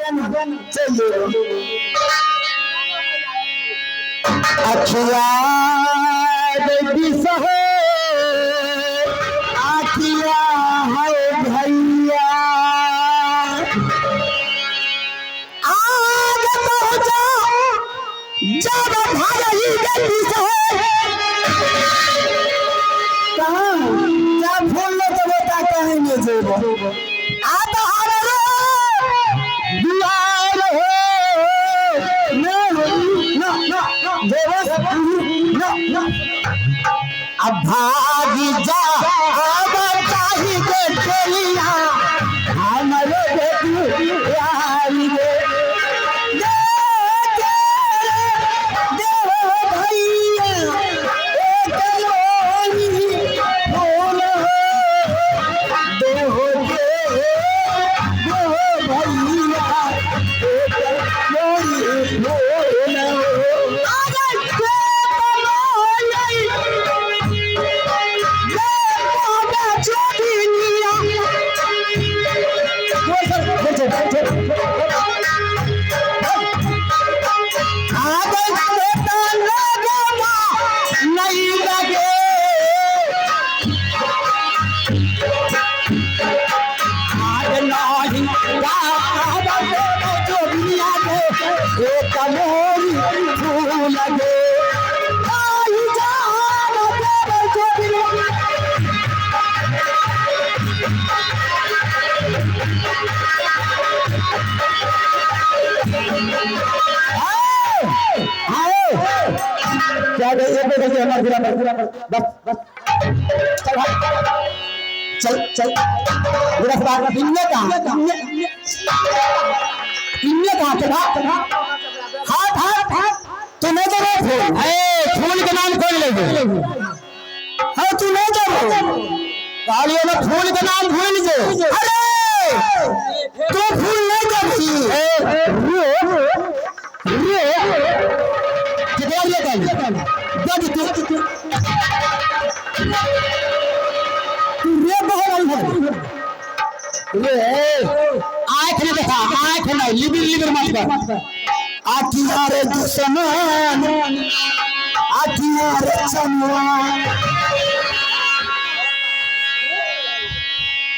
चल जेबो। अखिया बेटी सहे आखिया है भैया आग पहुंचा जब भाई बेटी सहे कहाँ जा फूल लो तो बेटा कहीं नहीं जेबो आ तो हरे रे दुआर हो ना ना ना जेबो ना ना अब भागी जा अब चाही के चलिया हमरे बेटी यारी रे दे दे दे भैया एक लोरी फूल हो दे हो दे दे भैया एक लोरी फूल हो अरे के बनोई ये बाबा चोदिनिया आगे बेटा लगवा नहीं लगे आग नहीं बाबा चोदिनिया के एक मोरी फूल गे आई जान देव चोदिनिया। क्या एक बेटा हमारे पूरा पर बस बस चल भाई चल चल मेरा सवाल इन्ने कहाँ इन्ने कहाँ चल हाथ हाथ हाथ तू नहीं देबो फूल ए फूल के नाम कौन लेबे? हाँ तू नहीं देबो। कहलियो ना फूल के नाम भूल जो। अरे तू फूल नहीं देबी। ए रे रे केकरा लिए कहली दे तू तू तू रे बहर है रे आँख नहीं देखा आँख नहीं लिबिर लिबिर मत कर। आखिया रे दुश्मन आखिया रे चनुआ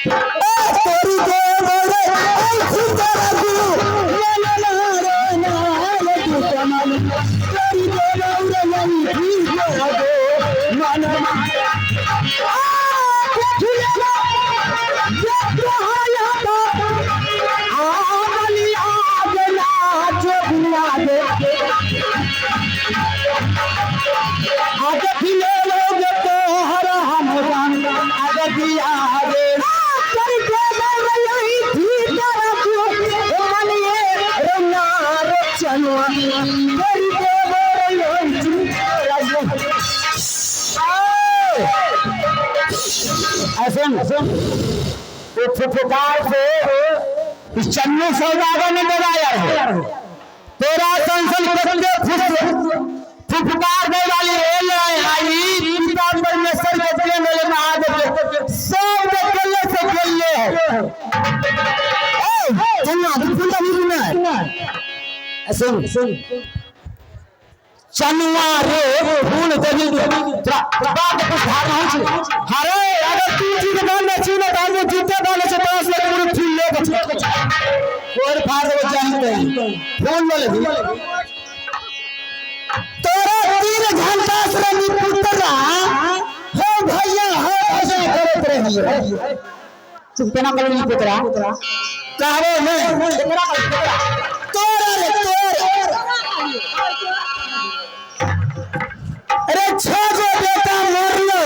ए तोरी देव रे ऐ खुदा गुरु ना ना ना रे ना रे दुश्मन तोरी देव रे ऐ खुदा गो मन आ देखिए ना ये तो आया तो आ बली आग ना जो बुआ दे आगे फिले लोग तो हर हम राम आगे दिया रे करके रही थी तरफ मनिए रंगा रे चनुआ करके रही थी तरफ। ऐसे वो फुफकार से इस चन्नू सौदागर ने डराया है तेरा संसन करके फुफकार दे वाली रेल आई पिता परमेश्वर के प्रेम वाले महादेव के सब के कल्ले से कल्ले है। ए चनुआ तू फूल नहीं ना सुन सुन चनुआ रे फूल देवी तोरा बाप के कुछ धारणा होइ छै। अरे अगर तू चीज मानने छी ना तऽ हम जीते वाले छै 10 लाख पूरे फूल ले के कोर फाड़ देबो चाहते फूल ले लेबी। तोरा 3 घंटा से रंगी पुत्रा हो भैया हो भैया करत रहिए। चुप केना कहलहुँ पुत्रा? कहबो नहीं तोरा रे तोरा। अरे 6 गो बेटा मरलो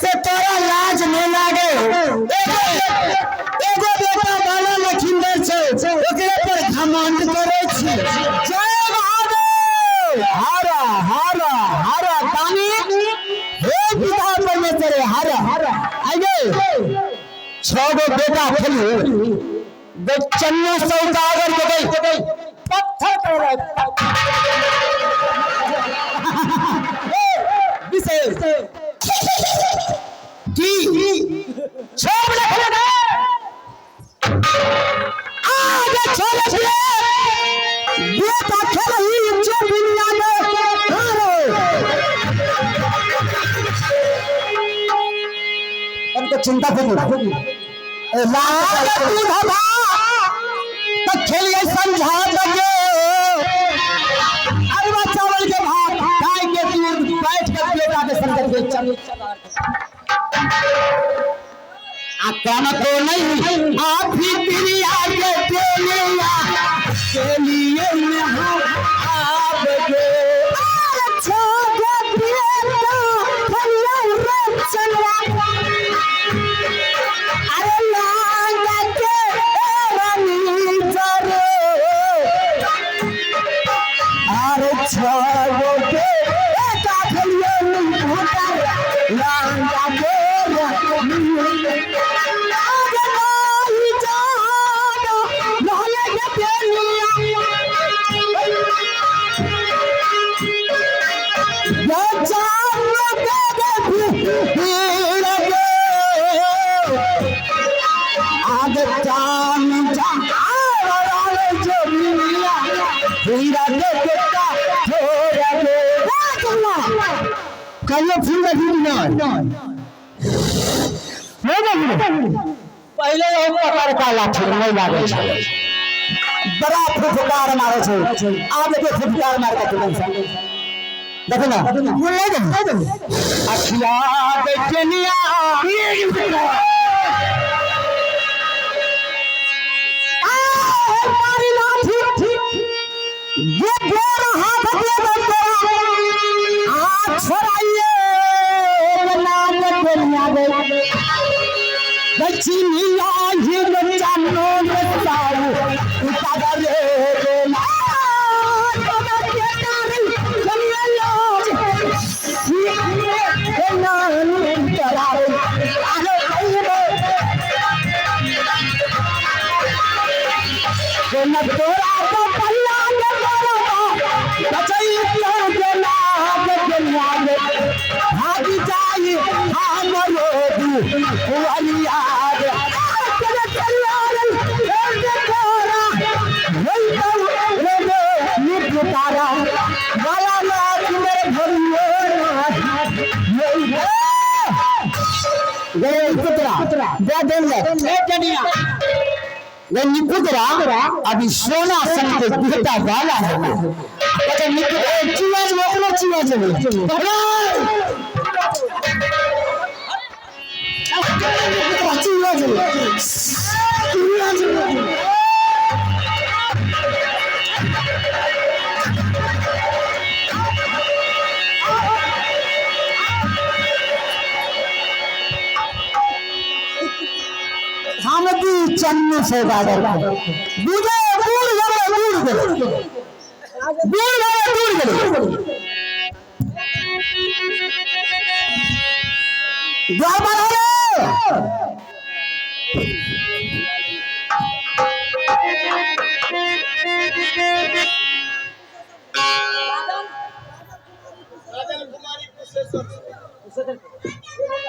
से तोरा लाज नहीं लागे। एगो बेटा बाला लखिंदर छै ओकरे पर घमंड करे छी। जय महादेव हर हर हर पानी हे पिता परमेश्वर हर हर आइए। 6 गो बेटा खेलू चन्नू सौदागर के गई पत्थर कर रहा विशेष की छोड़ ले खेले आगे छोड़ ले चिंता फिक्र लाल दूध भात तो खेलिए समझा दगे अरवा चावल के भात खाए के दूध बैठ कर बेटा के संगत के चल आ कौन तो नहीं आप ही प्रिया के तेलिया के लिए में हम आप गे अरे छोड़ो के काठलिए भूतर लांगा के कहियो फूल रखी नहीं पहिले हम पकड़ लाठी नहीं लागे छै बड़ा फुफकार मारे छै आब देखियो फुफकार मार के तुरंत देखो ना वो ले दे अखिया बेचनिया मारी लाठी ये गोर हाथ दे दे तोरा आ छोड़ाइए नाम दुनिया दे दक्षिणिया ही जानो साऊ उतार रे ना निकुतरा अभी सोना संग के बेटा वाला है अच्छा निकुतरा चिवाज मोकलो चिवाज चिवाज चिवाज हम चन्नू सौदागर बुझे दूर गेले दूर गेले दूर गेले दूर गेले द्वार पर रे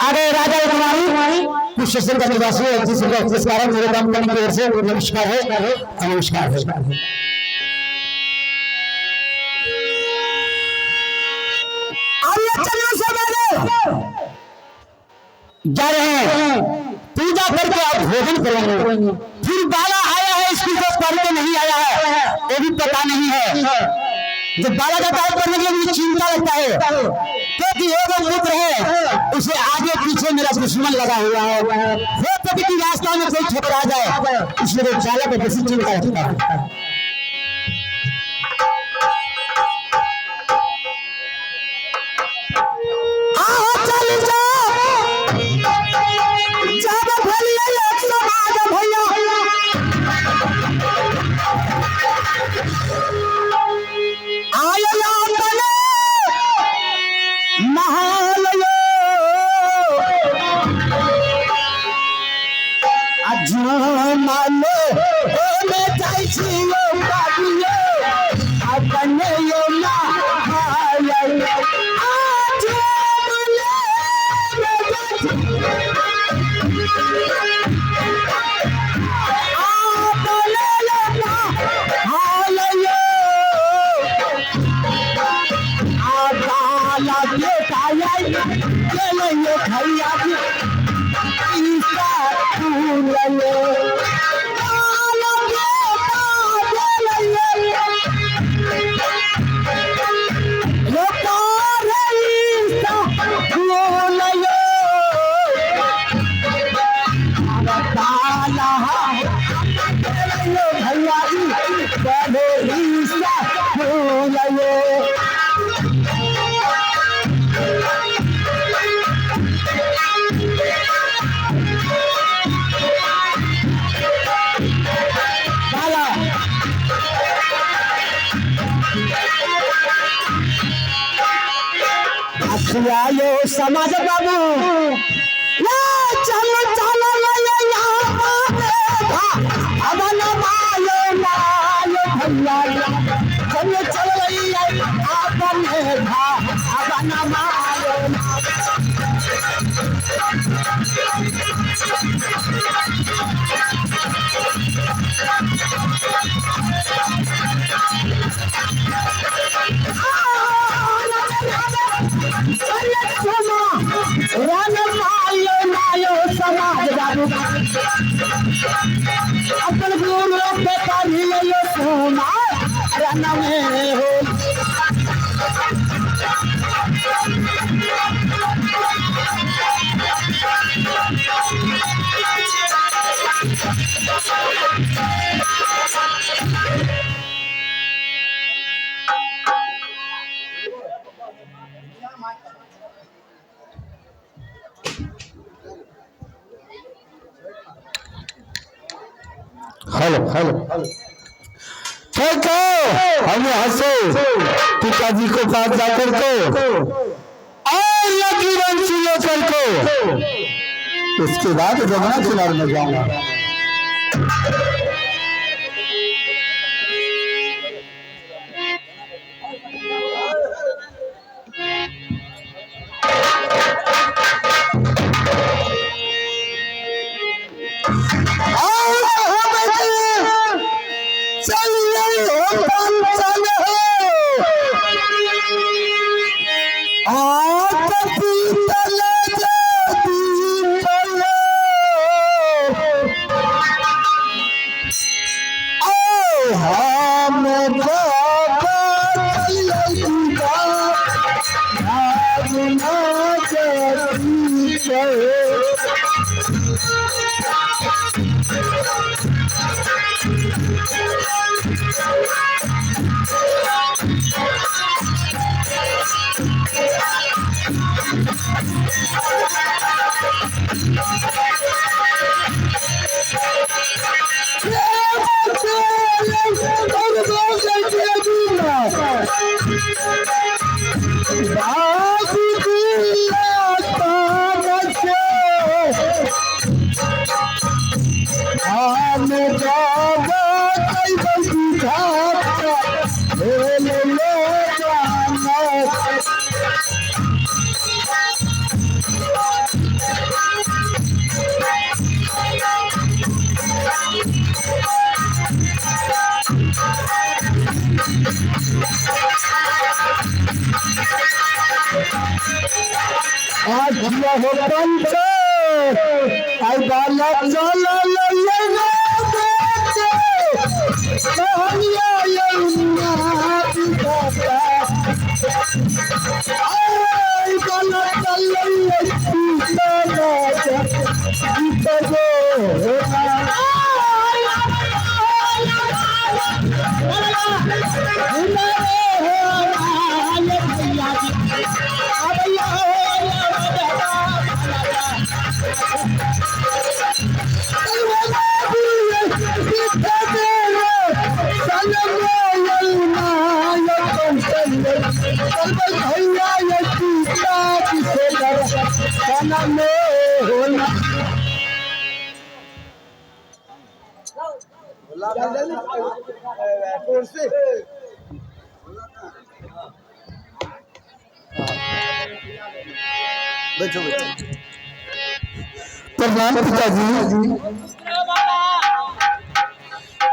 अरे राजा कुमारी कुशेश्वर का निवासी है जिसका पुरस्कार है मेरे कंपनी की ओर से नमस्कार है नमस्कार है। अरे चलो सौदागर जा रहे हैं पूजा करके आप भोजन करेंगे। फिर बाला आया है स्कूल से पढ़ के नहीं आया है वो भी पता नहीं है। जब बाला जाता है पढ़ने के लिए मुझे चिंता लगता है क्योंकि एगो पुत्र है उसे आगे पीछे मेरा दुश्मन लगा हुआ है, वो कभी भी रास्ता में कोई ठुकरा जाए, इसलिए बाला को बेसी चिंता लगता है। आओ चल जाओ जब भलिया एक समाज भैया आयो अपने महालयो अजमालो ओमे जाई छियो। पढ़े फूल बाला अखिया यो समाज बाबू या चलो चलो ले यहाँ अमन मायो मायो भैया चलो चलो ले अपन भा अमन मायो। रन मायो मायो समाज बाबू अपन गुरु पे करियो सोना रन में हो। हेलो हेलो, ठीक है, हम यहाँ से पिताजी को पास जाकर को और लकी बंसी लेकर को उसके बाद जमुना किनारे में जाऊंगा। हो पंच आई बाला चला बैठो बैठो। प्रणाम पिताजी।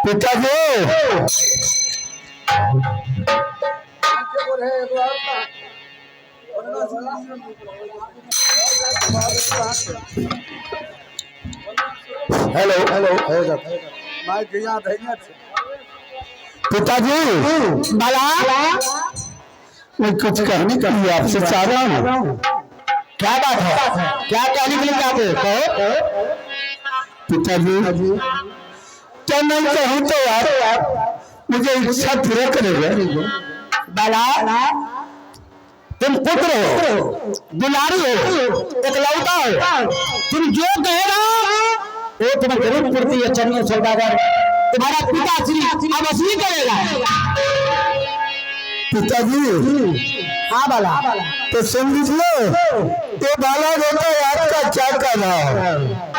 पिताजी हेलो हेलो पिताजी बाला मैं कुछ कहने के लिए आपसे चाह रहा हूँ। क्या बात है, क्या कहने के लिए चाहते हो? कहो पिताजी, क्या मैं कहूँ तो आप मुझे इच्छा पूरा करेगा। बाला, तुम पुत्र हो, दुलारी हो, एकलौता हो, तुम जो कहेगा वो तुम्हें जरूर पूर्ति है। चन्नू सौदागर तुम्हारा पिताश्री अब असली करेगा। पिताजी। हाँ बाला। तो सुन लीजिए, ये बाला बेटा आपका क्या कर रहा है?